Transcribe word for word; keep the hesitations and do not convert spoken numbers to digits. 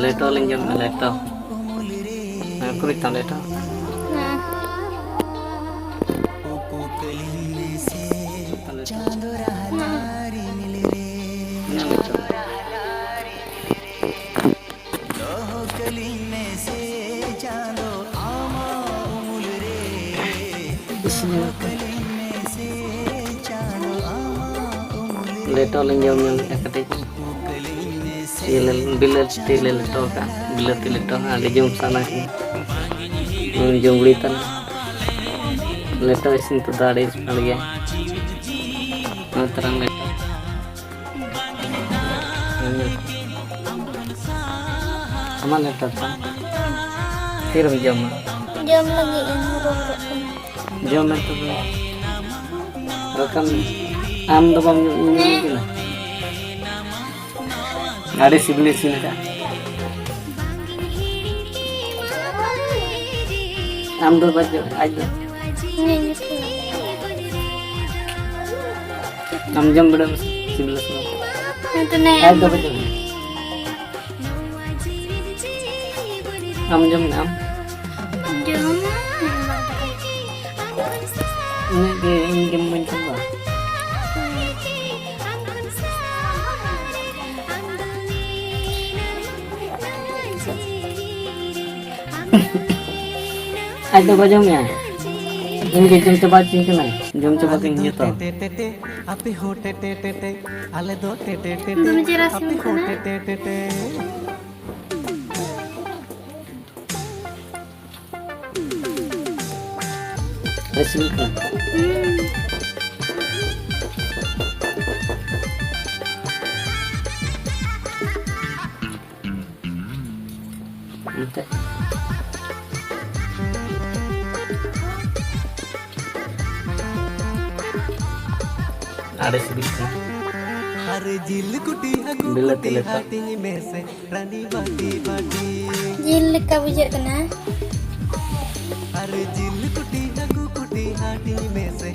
ᱞᱮᱴᱚ ᱞᱤᱧ ᱡᱚᱢ ᱞᱮᱴᱚ᱾ ᱦᱮᱸ, ᱩᱠᱩᱨ ᱛᱟᱢ ᱞᱮᱴᱚ? ᱞᱮᱴᱚ᱾ ᱦᱮᱸ, ᱞᱮᱴᱚ᱾ ᱤᱥᱤᱱ ᱞᱮᱴᱚ ᱞᱤᱧ ᱡᱚᱢ ᱧᱚᱜᱮᱫᱼᱟ ᱠᱟᱹᱴᱤᱡ᱾ ᱤᱭᱟᱹ ᱞᱮ, ᱵᱤᱞᱟᱹᱛᱤ ᱞᱮ ᱞᱮᱴᱚ ᱟᱠᱟᱫ, ᱵᱤᱞᱟᱹᱛᱤ ᱞᱮᱴᱚ ᱟᱹᱰᱤ ᱡᱚᱢ ᱥᱟᱱᱟ ᱠᱟᱱᱟ᱾ ᱦᱩᱸ, ᱡᱚᱢ ᱵᱤᱲᱤ ᱛᱟᱞᱮ᱾ ᱞᱮᱴᱚ ᱤᱥᱤᱱ ᱠᱚᱫᱚ ᱟᱹᱰᱤ ᱮᱥᱯᱮᱥᱟᱞ ᱜᱮᱭᱟ᱾ ᱱᱚᱣᱟ ᱛᱟᱨᱟᱝ ᱞᱮᱴᱚ᱾ ᱟᱢᱟᱜ ᱞᱮᱴᱚ ᱛᱚ? ᱛᱤᱨᱮᱢ ᱡᱚᱢᱟ? ᱡᱚᱢ ᱞᱟᱹᱜᱤᱫ ᱤᱧ ᱦᱚᱨᱚ ᱦᱚᱨᱚᱜ ᱠᱟᱱᱟ᱾ ᱡᱚᱢ ᱢᱮ ᱛᱚᱵᱮ᱾ ᱨᱟᱠᱟᱢ, ᱟᱢ ᱫᱚ ᱵᱟᱢ ᱡᱚᱢ, ᱤᱧ ᱡᱚᱢ ᱠᱮᱫᱟ᱾ ᱟᱹᱰᱤ ᱥᱤᱵᱤᱞ ᱤᱥᱤᱱ ᱟᱠᱟᱫ᱾ ᱟᱢ ᱫᱚ ᱵᱟᱢ ᱡᱚᱢ, ᱟᱡ ᱫᱚ᱾ ᱟᱢ ᱡᱚᱢ ᱵᱤᱰᱟᱹᱣ ᱢᱮᱥᱮ, ᱥᱤᱵᱤᱞᱟ ᱥᱮ ᱵᱟᱝ? ᱦᱮᱸ ᱛᱚ, ᱱᱮ᱾ ᱟᱡ ᱫᱚ ᱵᱟᱢ ᱡᱚᱢ᱾ ᱟᱢ ᱡᱚᱢ ᱢᱮ, ᱟᱢ᱾ ᱡᱚᱢ᱾ ᱩᱱᱟᱹᱜ ᱜᱮ ᱤᱧ ᱜᱮᱢ ᱤᱢᱟᱹᱧ ᱠᱟᱱ ᱫᱚ᱾ ᱟᱡ ᱫᱚ ᱵᱟᱭ ᱡᱚᱢᱮᱜᱼᱟ᱾ ᱤᱧ ᱜᱮ ᱡᱚᱢ ᱪᱟᱵᱟ ᱦᱚᱪᱚᱧ ᱠᱟᱱᱟᱭ᱾ ᱡᱚᱢ ᱪᱟᱵᱟ ᱠᱟᱹᱧ ᱡᱚᱛᱚ᱾ ᱟᱯᱮ ᱦᱚᱸ ᱴᱮ ᱴᱮ ᱴᱮ ᱴᱮ, ᱟᱞᱮ ᱫᱚ ᱴᱮ ᱴᱮ ᱴᱮ ᱴᱮ, ᱫᱚᱢᱮ ᱪᱮᱦᱨᱟ ᱟᱯᱮ ᱥᱤᱵᱤᱞ ᱦᱚᱸ ᱠᱟᱱᱟ᱾ ᱴᱮ ᱴᱮ ᱴᱮ ᱴᱮ᱾ ᱟᱹᱰᱤ ᱥᱤᱵᱤᱞ ᱠᱟᱱᱟ᱾ ᱦᱩᱸ᱾ ᱮᱱᱛᱮ᱾ ᱟᱹᱰᱤ ᱥᱤᱵᱤᱞ ᱠᱟᱱᱟ᱾ ᱟᱨ ᱡᱤᱞ ᱠᱩᱴᱤ ᱦᱟᱹᱠᱩ ᱵᱤᱞᱟᱹᱛᱤ ᱠᱩᱴᱤ ᱞᱮᱴᱚ᱾ ᱦᱟᱹᱴᱤᱧ ᱢᱮᱥᱮ ᱨᱟᱱᱤ ᱵᱟᱹᱴᱤ ᱵᱟᱹᱴᱤ᱾ ᱡᱤᱞ ᱞᱮᱠᱟ ᱵᱩᱡᱷᱟᱹᱜ ᱠᱟᱱᱟ᱾ ᱟᱨ ᱡᱤᱞ ᱠᱩᱴᱤ ᱦᱟᱹᱠᱩ ᱠᱩᱴᱤ ᱦᱟᱹᱴᱤᱧ ᱢᱮᱥᱮ